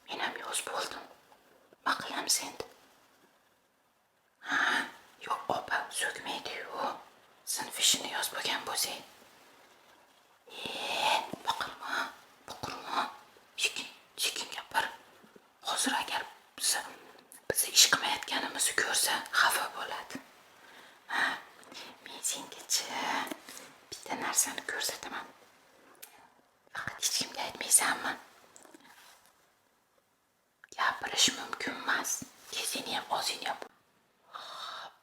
Men ham yoz bo'ldim. Nima qilamiz endi? Ha, yo'q opa, so'kmaydi-yu. Sinf ishini yozib bo'lgan bo'lsang. E, baqirma, baqirma. Sekin, sekin gapir. Hozir agar bizni ish qilmayotganimizni ko'rsa, xafa bo'ladi. Ha, men sengacha bitta narsani ko'rsataman. Faqat hech kimga aytmaysanmi? Gapirish mumkin emas. Seni ham og'zingni yop. Hop.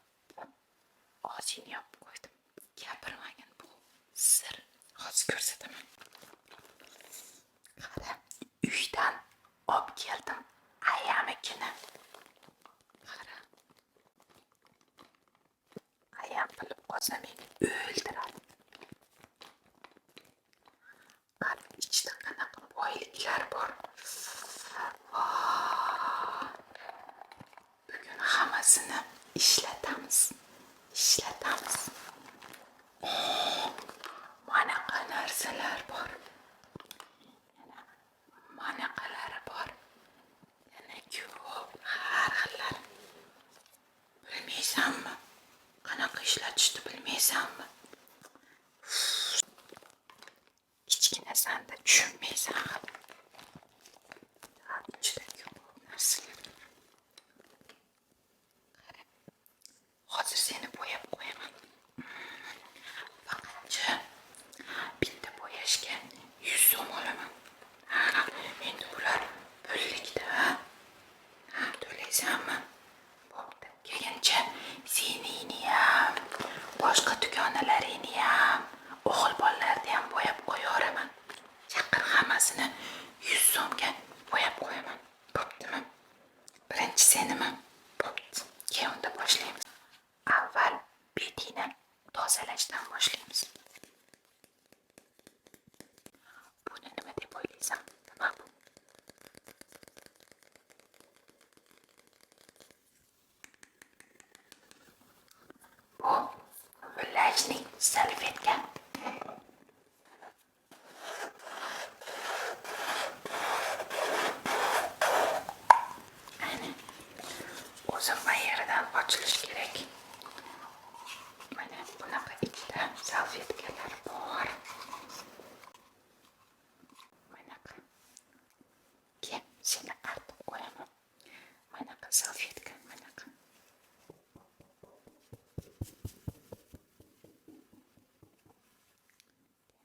Og'zingni yopib qo'ydim. Gapirmagin, bu sir. Hozir ko'rsataman. Qara, uydan olib keldim ayamikini. Qara. Ayam bilib qolsa meni o'ldiradi. Qara, ichida qanaqa boyliklar bor. Voh! Bugun hammasini ishlatamiz. Ishlatamiz. Oh, manaqa narsalar bor. Yana manaqalari bor. Yana ko'p har xillar. Bilmaysanmi? Qanaqa ishlatishni bilmaysanmi? Kichkinasanda tushunmaysan hali. Ichida ko'p narsalar. Qara. Hozir seni bo'yab qo'yaman. Faqatchi bitta bo'yashga 100 so'm olaman. Ha, endi bular pullikda. Ha, to'laysanmi? Bo'pti. Kelguncha seningni ham, boshqa dugonalaringni ham, o'g'il bolalarni ham bo'yab qo'yaveraman. Chaqir, hammasini 100 so'mga bo'yab qo'yaman. Bo'ptimi? Birinchi senimi? Bo'pti. Keyin unda boshlaymiz. Avval betingni tozalashdan boshlaymiz. Buni nima deb o'ylaysan? Nima bu? Bu влажный salfetka. Ana. O'zi mayeridan ochilishi kerak. Mana bunaqa ichida salfetkalar bor. Manaqa. Kel, seni artib qo'yaman. Manaqa salfetka, manaqa.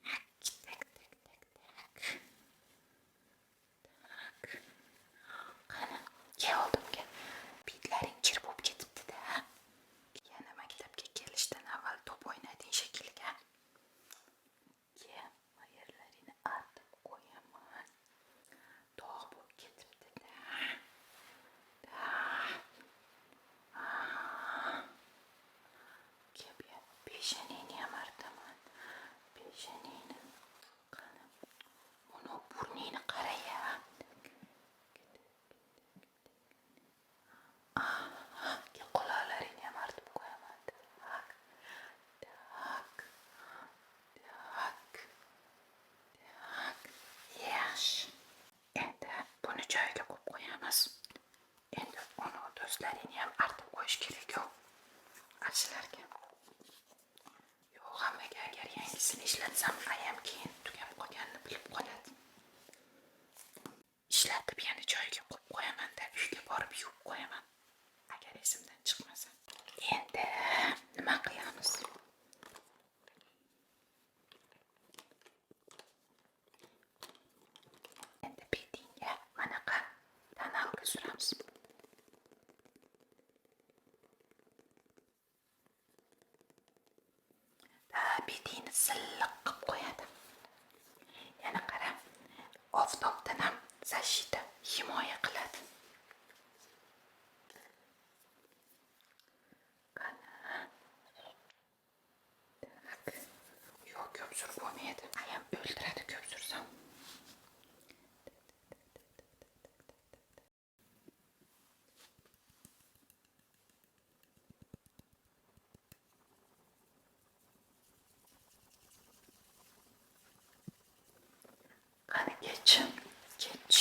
Так, так, так, так, так. Так. Qani, kel oldimga. Betlaring kir bo'lib ketibdi-da. Yana maktabga kelishdan avval to'p o'ynading shekilli. Kel, yerlaringni artib qo'yaman. Dog' bo'lib ketibdi-da. Da. Kel, bu yer peshonangni ham artaman. Peshonangni. Qani. Buni burningni qara-ya. Aha, quloqlaringni ham artib qo'yaman. Так. Так. Так. Так. Yaxshi. Endi buni joyiga qo'yib qo'yamiz. Endi uni do'stlaringni ham artib qo'yish kerak-ku. Ashularga. Yo'q, hammaga agar yangisini ishlatsam, ayam keyin tugab qolganini bilib qoladi. Ishlatib yana joyiga qo'yib qo'yaman-da, uyga borib yuvib qo'yaman. Agar esimdan chiqmasa. Endi nima qilamiz? Endi betingga manaqa тоналка suramiz. Da, betingni silliq qilib qo'yadi. Yana qara, oftobdan ham защита, himoya qiladi. Qani. Так. Yo'q, ko'p surib bo'lmaydi. Ayam o'ldiradi ko'p sursam. Qani kech, kech.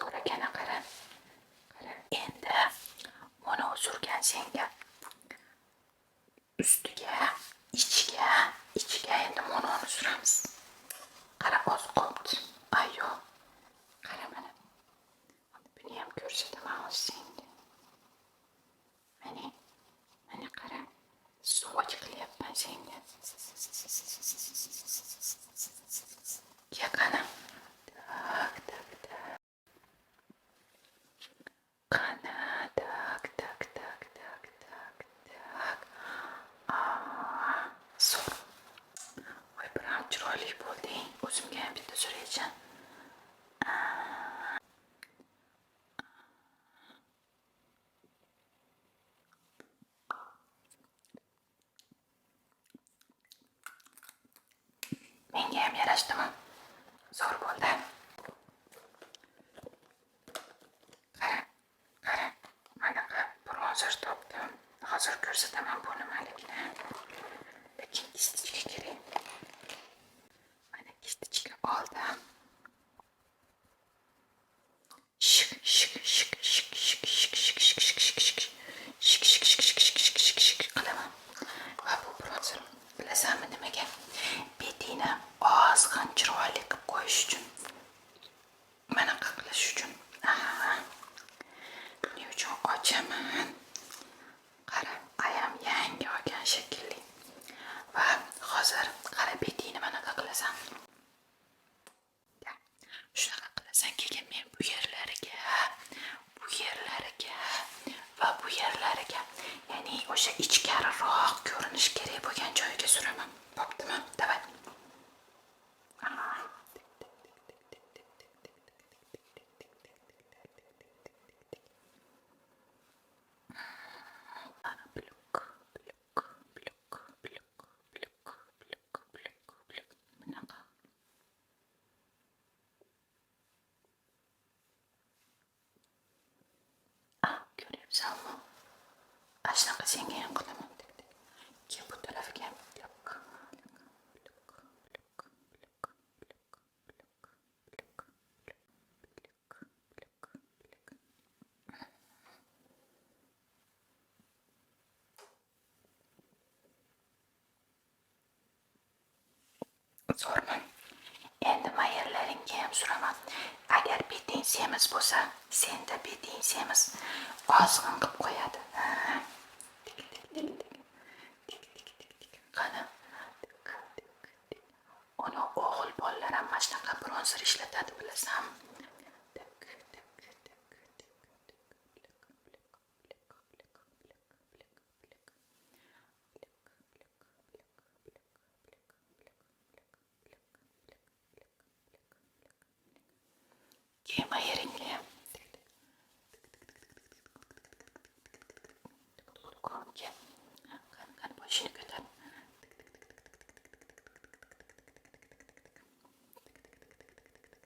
ekan, qara. Qara. Endi buni surgan senga. Ustiga, ichiga, ichiga endi mononi suramiz. Qara, oz qolibdi. Ay, yo'q. Qara mana. Buni ham ko'rsataman hozir senga. Mana, mana qara. Swatch qilyapman senga. Ke, qani. Так, так, так. Qani, так, так, так, так, так, так. Zo'r. Voy, biram chiroyli bo'lding. O'zimga ham bitta suraychi. Menga ham yarashdimi? Zo'r bo'ldi. Qara, qara. Manaqa bronzer topdim. Hozir ko'rsataman bu nimaligini. Lekin кисточка kerak. Mana кисточка oldim. Shik, shik, shik, shik, shik, shik, shik, shik, shik, shik, shik. Shik, shik, shik, shik, shik, shik, shik, shik qilaman. Va bu bronzer bilasanmi nimaga? Betingni ozg'in chiroyli qilib qo'yish uchun. Manaqa qilish uchun. Aha. Buning uchun ochaman. Qara, ayam yangi olgan shekilli. Va hozir qara, betingni manaqa qilasan. Shunaqa qilasan, keyin men bu yerlariga, bu yerlariga va bu yerlariga, ya'ni o'sha ichkariroq ko'rinishi kerak bo'lgan joyiga suraman. Bo'ptimi? Давай. Aha. Tik, tik, tik, tik, tik, tik, tik, tik, tik, tik, tik, tik, tik, tik, tik, tik, tik, tik. Bluk, bluk, bluk, bluk, bluk, bluk, bluk, bluk. Bunaqa. Ah, ko'ryapsanmi? Ana shunaqa senga ham qilaman. Tik, tik. Keyin bu tarafiga ham. Bluk, bluk, bluk, bluk, bluk, bluk, bluk, bluk, bluk, bluk, bluk. Zo'rmi? Endi mayerlaringga ham suraman. Agar beting semiz bo'lsa, senda beting semiz, ozg'in qilib qo'yadi. Ha. Tik, tik, tik, tik. Tik, tik, tik, tik. Qani? Tik, tik, tik. Uni o'g'il bolalar ham mana shunaqa bronzer ishlatadi, bilasanmi? Tik, tik, tik, tik, tik, tik, blik, blik, blik, blik, blik, blik, blik. Blik, blik, blik, blik, blik, blik, blik, blik, blik, blik, blik, blik. Keyin mayeringga ham. Tik, tik. Kel. Qani, qani, boshingni ko'tar. Tik, tik, tik, tik, tik, tik, tik, tik, tik, tik, tik, tik, tik, tik, tik, tik, tik. Tik, tik, tik, tik, tik, tik, tik.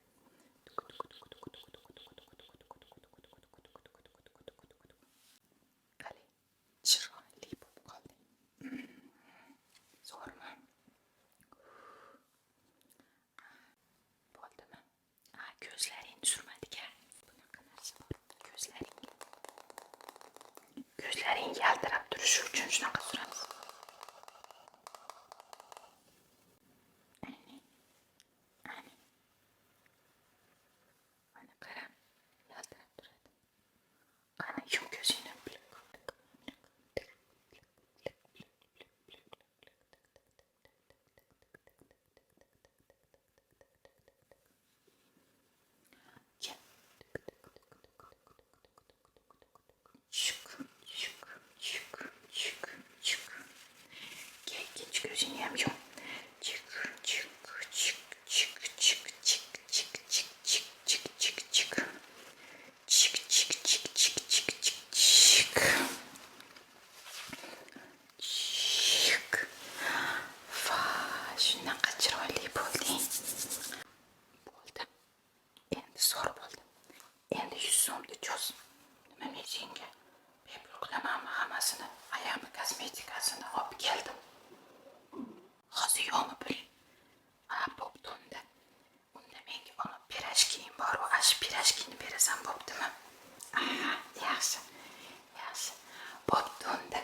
Tuk, tuk, tuk, tuk, tuk, tuk, tuk, tuk, tuk, tuk, tuk, tuk, tuk, tuk, tuk, tuk, tuk, tuk, tuk, tuk. Qani, chiroyli bo'lib qolding. Zo'rmi? Bo'ldimi? A, ko'zlaringni surmadik a. Bunaqa narsa bor. Ko'zlaring. Ko'zlaring yaltirab turishi uchun shunaqa suramiz. Ani. Ani. Mana qara, yaltirab turadi. Qani, yum ko'zingni. Blik, blik, blik, blik, blik, blik, blik, blik, blik, blik, tik, tik, tik, tik, tik, tik, tik, tik, tik, tik, tik, tik, tik, tik, tik, tik, tik, tik. Kel. Tik, tik, tik, tik, tik, tik, tik, tik, tik, tik, tik. Chik, chik, chik, chik, chik. Kel, ikkinchi ko'zingni ham yum. Chik, chik, chik, chik, chik, chik, chik, chik, chik, chik, chik, chik. Chik, chik, chik, chik, chik, chik, chik. Chik. Va, shunaqa chiroyli bo'lding. Bo'ldi. Endi zo'r bo'ldi. Endi 100 so'mni cho'z. Nima, men senga bepul qilamanmi hammasini? Ayami kosmetikasini olib keldim. Hozir yo'qmi puling? Ha, bo'pti unda. Unda menga olib пирожки yim bor-u. Mana shu пирожки ni berasan, bo'ptimi? Aha, yaxshi. Yaxshi. Bo'pti unda.